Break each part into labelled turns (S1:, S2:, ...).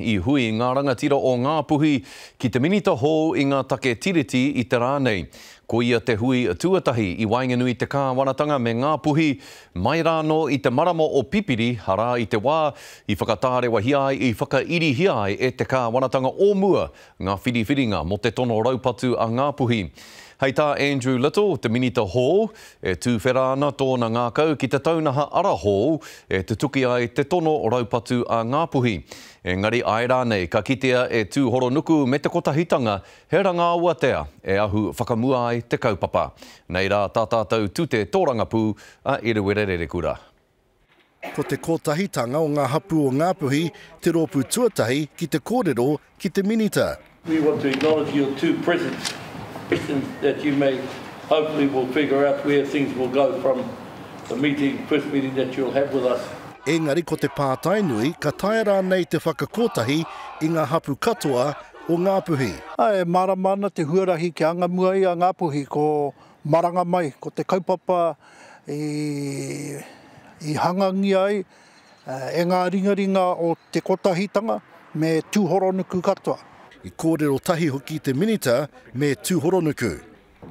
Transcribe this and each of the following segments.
S1: I hui ngā rangatira o Ngāpuhi ki te Minita hou i ngā take Tiriti i te rā nei. Koia te hui tuatahi i waenganui te kāwanatanga me Ngāpuhi mai rānō i te marama o Pipiri, arā i te wā i whakatārewahia ai, i whakairihia ai e te kāwanatanga o mua ngā whiriwhiringa mō te tono raupatu a Ngāpuhi. Hei tā Andrew Little, te Minita hou, e tūwhera ana tōna ngākau ki te taunaha ara hou e tutuki ai te tono raupatu a Ngāpuhi. Engari āe rānei ka kitea e Tūhoronuku me te Kotahitanga he rangaawatea e ahu whakamua ai te kaupapa. Nei rā tā tātou tute tōrangapū a Eruera Rerekura.
S2: Ko te Kotahitanga o ngā Hapū o Ngāpuhi te rōpū tuatahi ki te kōrero ki te Minita.
S3: We want to acknowledge your two presence questions that you may hopefully will figure out where things will go from the meeting, first meeting that you'll have with us.
S2: Engari ko te pātai nui, ka taea rānei te whakakotahi i ngā hapū katoa o Ngāpuhi?
S4: E mārama ana te huarahi kia anga mua ai a Ngāpuhi, ko Maranga mai, ko te kaupapa i i hangangia ai e ngā ringaringa o Te Kotahitanga me Tūhoronuku katoa.
S2: I kōrero tahi hoki te Minita me Tūhoronuku.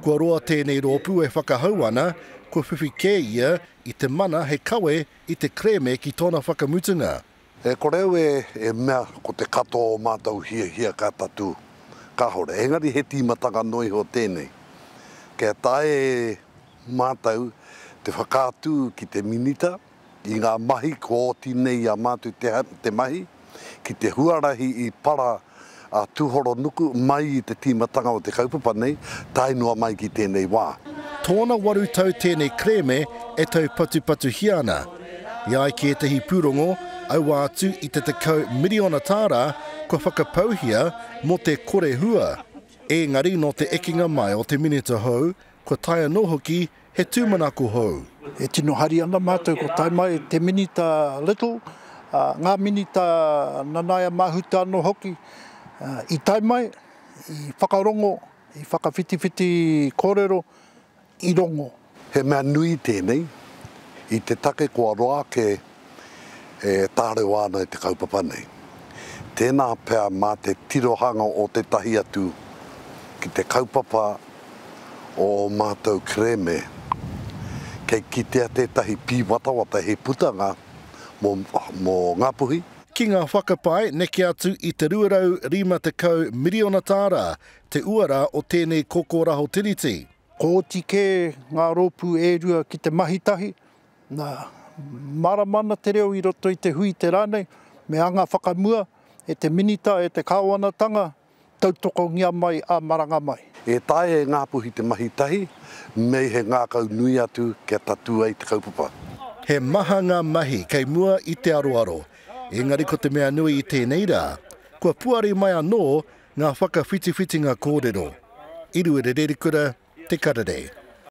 S2: Kua roa tēnei rōpū e whakahau ana, kua whiwhi kē ia i te mana hei kawe i te kerēme ki tōna whakamutunga.
S5: E kore au e mea ko te katoa o mātou hiahia ka tatū. Kāore. Engari he tīmatanga noa iho tēnei. Kia taea e mātou te whakaatu ki te Minita i ngā mahi kua oti nei i a mātou te mahi, ki te huarahi i para a Tuhoronuku mai i te tīmatanga o te kaupapa nei, tae noa mai ki tēnei wā.
S2: Tōna 8 tau tēnei kerēme e taupatupatuhia ana. E ai ki ētahi pūrongo, aua atu i te 10 miriona tāra kua whakapauhia mō te kore hua. Ēngari nō te ekenga mai o te Minita hou, Kua tae anō hoki he tūmanako hou.
S4: E tino hari ana mātou kua tae mai te Minita Little, ngā Minita Nanaia Mahuta anō hoki, i tae mai, i whakarongo, i whakawhitiwhiti kōrero, i rongo.
S5: He mea nui tēnei i te take kua roa ake e tārewa ana i te kaupapa nei. Tēnā pea mā te tirohanga o tētahi atu ki te kaupapa o ō mātou kerēme, kei kitea tētahi pīwatawata he putanga mō, mō Ngāpuhi.
S2: Ki ngā whakapae, neke atu i te 250 miriona tāra te uara o tēnei kokoraho tiriti.
S4: Kua oti kē ngā rōpū e rua ki te mahi tahi, nā, mārama ana te reo i roto i te hui te rā nei, me anga whakamua e te Minita, e te Kāwanatanga, tautokongia mai a maranga mai.
S5: E taea e Ngāpuhi te mahi tahi, me he ngākau nui atu kia tatū ai te kaupapa.
S2: He maha ngā mahi kei mua i te aroaro, engari ko te mea nui i tēnei rā, kua puare mai anō Ngā whakawhitiwhitinga kōrero. Iruere Rerikura, Te Karere.